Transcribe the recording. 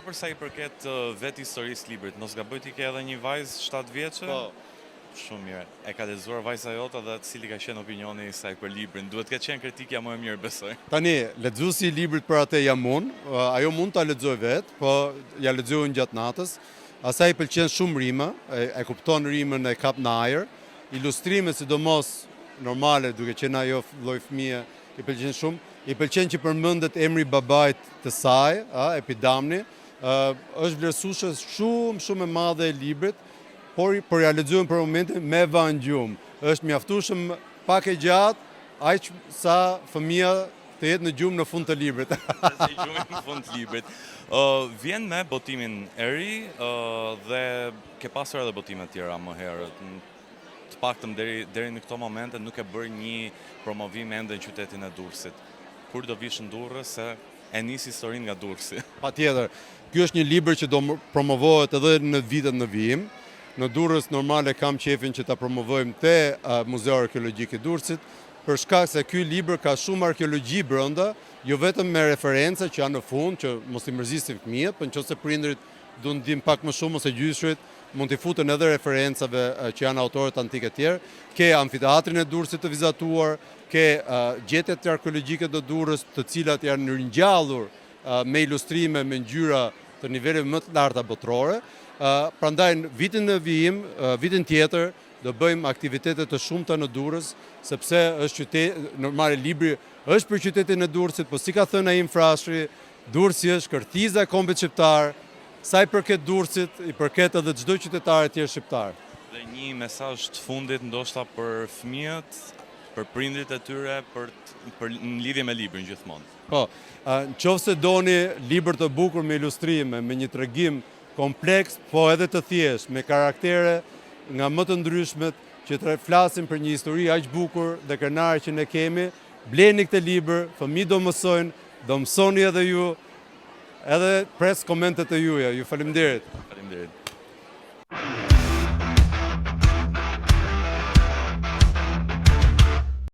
Për sa i përket vetë historisë së librit, mos gaboj ti ke edhe një vajzë 7 vjeçe? Po. Shumë mirë. E ka lexuar vajza jote dhe cili ka qenë opinioni i saj për librin? Duhet të ketë qenë kritikja më e mirë, besoj. Tani, lexuesi i librit për atë jam unë, ajo mund ta lexojë vetë, po ia lexoj unë gjatë natës. Asaj i pëlqen shumë rima, e, e kupton rimën e kap në ajër. Ilustrimet sidomos normale, duke qenë ajo lloj fëmije, i pëlqen shumë. I pëlqen që përmendet emri i babait të saj, a, Epidamni. Ë, është vlerësuese shumë shumë e madhe e librit, por por ia lexojmë për momentin me va në gjumë. Është mjaftueshëm pak e gjatë, aq sa fëmija të jetë në gjumë në fund të librit. Të zë gjumi në fund të librit. Ë vjen me botimin e ri ë dhe ke pasur edhe botime të tjera më herët. Të paktën deri deri në këto momente nuk e bërë një promovim ende në qytetin e Durrësit. Kur do vish në Durrës se e nis historinë nga Durrësi. Patjetër. Ky është një libër që do promovohet edhe në vitet në vijim. Në Durrës normale kam qefin që ta promovojmë te Muzeu Arkeologjik i Durrësit, për shkak se ky libër ka shumë arkeologji brenda, jo vetëm me referenca që janë në fund, që mos i mërzisin fëmijët, por nëse prindërit duan të dinë pak më shumë ose gjyshërit, mund t'i futen edhe referencave që janë autorët antikë e tjerë. Ke amfiteatrin e Durrësit të vizatuar, ke gjetjet arkeologjike të Durrës, të cilat janë ringjallur me ilustrime, me ngjyra të niveleve më të larta botërore. Prandaj vitin në vijim, vitin tjetër, do bëjmë aktivitete të shumta në Durrës, sepse është qytet, normale libri është për qytetin e Durrësit, po si ka thënë Naim Frashëri, Durrësi është kërthiza e kombit shqiptar, sa i përket Durrësit, i përket edhe çdo qytetari tjetër shqiptar. Dhe një mesazh të fundit ndoshta për fëmijët, për prindërit e tyre, për për në lidhje me librin gjithmonë. Po, në qoftë se doni libër të bukur me ilustrime, me një tregim kompleks, po edhe të thjeshtë, me karaktere nga më të ndryshmet që të flasin për një histori aq bukur dhe krenare që ne kemi, bleni këtë libër, fëmijët do mësojnë, do mësoni edhe ju, edhe pres komentet e juaja. Ju faleminderit. Faleminderit.